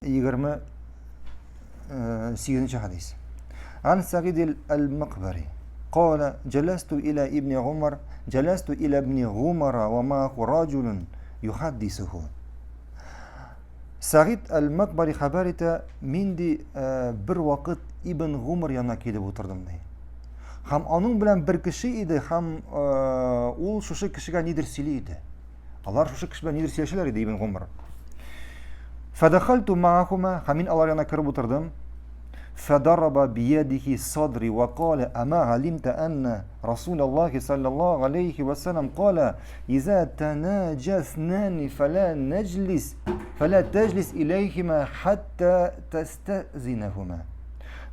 28 хадис. Ан Сагид аль-Макбари. قال جلست إلى ابن عمر جلست إلى ابن عمر ومعه رجل يحدثه Сагид аль-Макбари хәбәр итә, мин ди бер вакыт Ибн Гумар янына килеп утырдым ди. Һәм аның белән бер кеше иде, һәм ул шушы кешегә нидер сөйли иде. Алар шушы кеше белән нидер сөйләшәләр иде Ибн Гумар. Фәдәхәлту маахума, һәм мин алар янына кереп утырдым. Фәдараба биядихи садри ва кала ама галимта анна Расулаллахи саллаллаху алейхи ва саллям кала иза танаджаснани фала наджлис фала таҗлис илейхима хатта тастазинахума.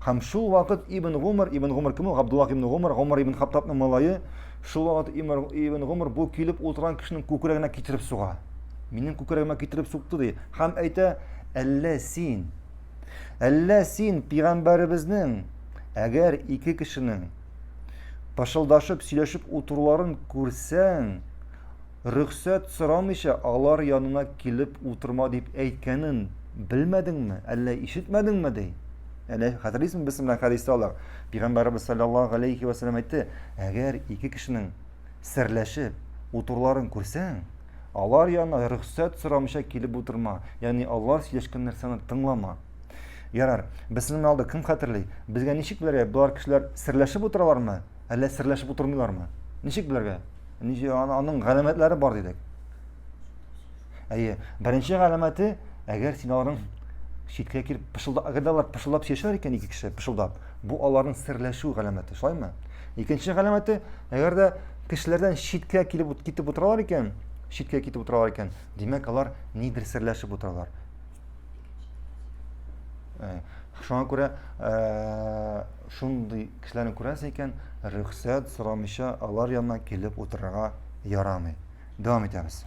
Һәм шул вакыт Ибн Гумар, Ибн Гумар кем ул? Габдуллах ибн Гумар, Гумар ибн Хаттабның малае. Шул вакыт Ибн Гумар бу килеп утырган кешенең күкрәгенә китереп суга. Минем күкрәгемә китереп сукты ди. Һәм әйтә, әллә син, әллә син пәйгамбәребезнең әгәр ике кешенең пышылдашып сөйләшеп утыруларын күрсәң, рөхсәт сорамыйча алар янына килеп утырма дип әйткәнен белмәдеңме, әллә ишетмәдеңме ди. Әле хәтерлисеңме без белән хәдистә алар. Пәйгамбәребез саллаллаһу алейхи ва саллям әйтте, әгәр ике кешенең серләшеп утыруларын күрсәң, алар янына рөхсәт сорамыйча килеп утырма, ягъни алар сөйләшкән нәрсәне тыңлама. Ярар, без сезнең алда кем хәтерли? Безгә ничек белергә, болар кешеләр серләшеп утыралармы, әллә серләшеп утырмыйлармы? Ничек белергә? Ничек аның галәмәтләре бар дидек. Әйе, беренче галәмәте, әгәр син аларның читкә килеп пышылдап, әгәр дә алар пышылдап сөйләшәләр икән ике кеше пышылдап, бу аларның серләшү галәмәте, шулаймы? Икенче галәмәте, әгәр дә кешеләрдән читкә килеп китеп утыралар икән, читкә китеп утыралар икән, димәк, алар нидер серләшеп утыралар. Э, шуңа күрә э, шундый кешеләрне күрәсең икән, рөхсәт сорамыйча алар янына килеп утырырга ярамый. Дәвам итәбез.